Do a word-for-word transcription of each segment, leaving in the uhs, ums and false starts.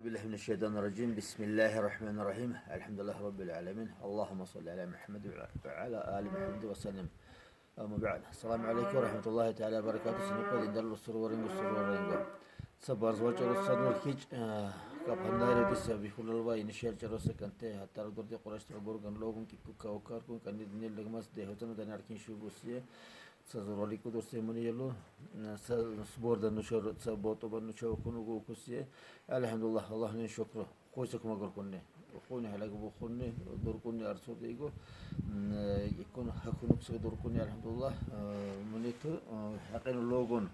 بالله من الشيطان الرجيم. بسم الله الرحمن الرحيم. الحمد لله رب العالمين. اللهم صل على محمد وعلى آل محمد وسلم. أما بعد. السلام عليكم ورحمة الله تعالى وبركاته. Сини пе диндар лусур варинго, сурваринго. Са барзва чаро са нур хич, э, капандаре диса бихулалва инишер чаро са канте, хатар дурде Курайш тор бурган логун кику каукаркун, кани дине легмас де хотану данар кин шубусие. Са зурали кудур се муни елу, э, са сборда нушар, са ботоба нушар куну гу кусие. Алхамдулилла, Аллахне шукру. Хойса кумагар кунне. Хуни халаг бу кунне, дур кунне арсур дейго. М, э, икун хакунук се дур кунне, алхамдулилла. Э, муниту, э, хакин логун,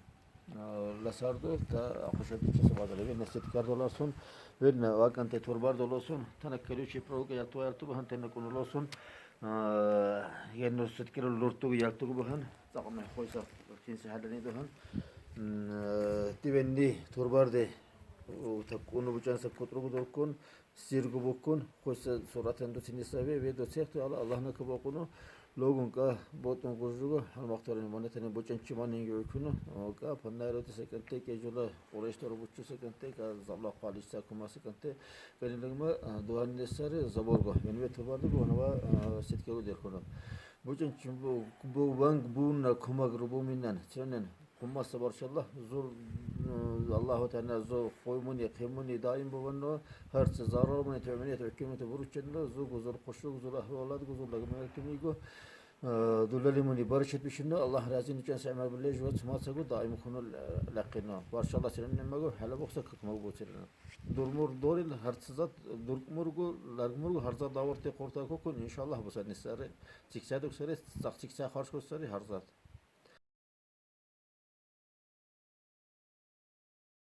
э, ласарду, та ахуша биче сабадале. Венна сеткар доласун, венна ваканте турбар доласун, тана колючая проволока ялту, ялту бахан, тана куну лосун. Э, генну сеткар лурту, ялту бахан. Сакъма хойса, кинсе халани дохан. М, э, тивенди турбар де, о, та куну бучан са кутругу дуркун, сиргу букун, хойса суратен ду сини саве, ве до сехту, Аллах, Аллахна кабакуну, логун ка ботун гужугу, алмахтарин монетен бучан чиманин гюкуну, о, ка панайру те са канте, ке жула Курайш тор бучу са канте, ка забла къалиш са кума са канте, кани легма, а, дуан несари заборго, вен ве турбарду гу, анава, а, сеткару деркуну. Бучан чим бу, бу ванг бунна кумагру буминан, чанен, Хумма сабаршалла, зур, э, Аллаху Таала зур хоймуни, къемуни даим буванна, гьар са зарармуни, тюмени, тюкемуни бурученна, зугу зур къушугу, зур агьлу авладгу, зур лагмуни, тюмигу, э, дулалимуни баршет бишинна, Аллах рази ничен сема биле жува цумацагу даим хуну лакъина. Баршалла сирен немагу, гьала бохса кукмагу бу сирен. Дурмур дорил гьар са зат, дуркмургу, ларгмургу гьар зат давурте къурта кукун, иншаллах, бу са несари, циксядук сари, цак циксяй харж кут сари гьар зат.